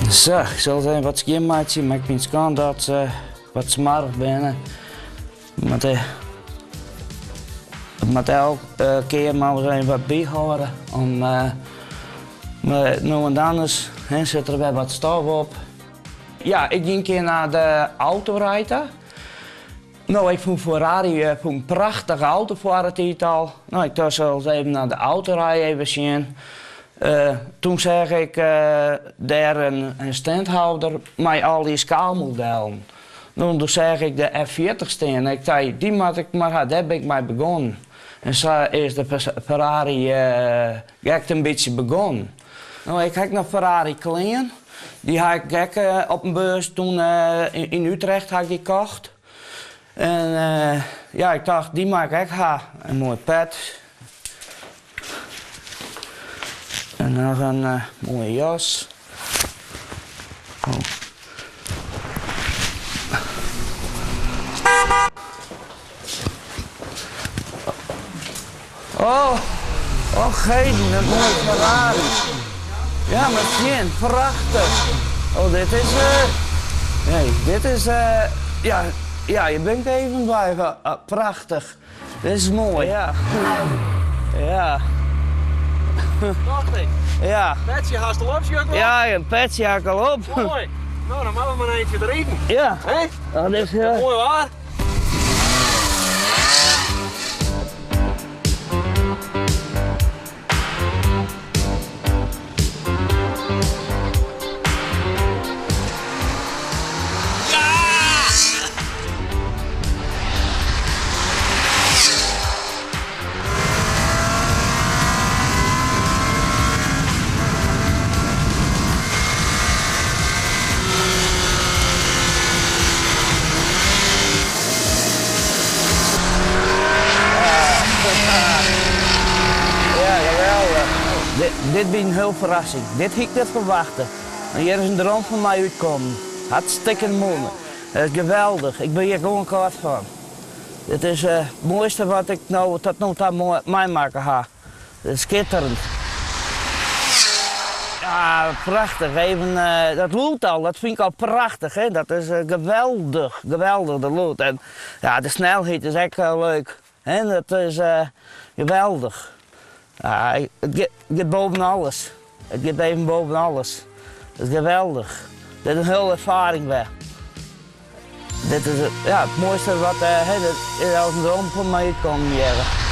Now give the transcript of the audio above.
Sa, ik sil it even wat skjinmeitsje, mar ik fyn it skande dat se wat smoarch binne. Moat moat elke kear mar ris even wat byhâlde om mar no en dan ris, hè, sit der wer wat stof op. Ja, ik gie in kear nei de autorij ta. No, ik fûn Ferrari fûn in prachtige auto foar de tiid al. No, ik tocht sil ris even nei de autorij even sjen. Toen seach ik dêr in standhâlder mei al dy skaalmodellen. No, doe seach ik de F40 stean en ik sei, dy moat ik mar ha, dêr bin ik mei begûn. En sa is de Ferrari gekte in bytsje begûn. No, ik ha ek noch Ferrari klean. Dy ha ik ek op in beurs toen yn Utrecht ha ik dy kocht. En ja, ik tocht, dy moat ik ek ha. In moai pet. En noch in moaie jas. Oh. Oh, och heden, in moaie Ferrari. Ja, mar sjen, prachtich. Oh, dit is, nee, dit is, ja, ja, je bent even blij. Prachtich. Dit is moai, ja. Ja. Prachtig. Ja. Petsje hast al op, sjoch ik wol. Ja, in petsje ha ik al op. Moai. No, dan moatte we mar eintsje te riden. Ja. Hè? Dat is, Moai waar. Ja, geweldich. Dit wie in hiel ferrassing. Dit hie ik net ferwachte. Mar hjir is in droom fan my útkommen. Hartstikke moai. Dat is geweldich. Ik bin hjir gewoan koart fan. Dit is it moaiste wat ik no tot no ta meimakke ha. Dit is skitterend. Ja, prachtich. Even dat lûd al, dat fyn ik al prachtich. Hè? Dat is geweldich, geweldich dat lûd. En ja, de snelheid is ek leuk. Hè? Dat is geweldich. Ja, it giet boven alles. It giet even boven alles. Dat is geweldich. Dit is in hiele erfaring wer. Dit is ja, it moaiste wat, hè, dit is als in droom fan my útkommen hjir.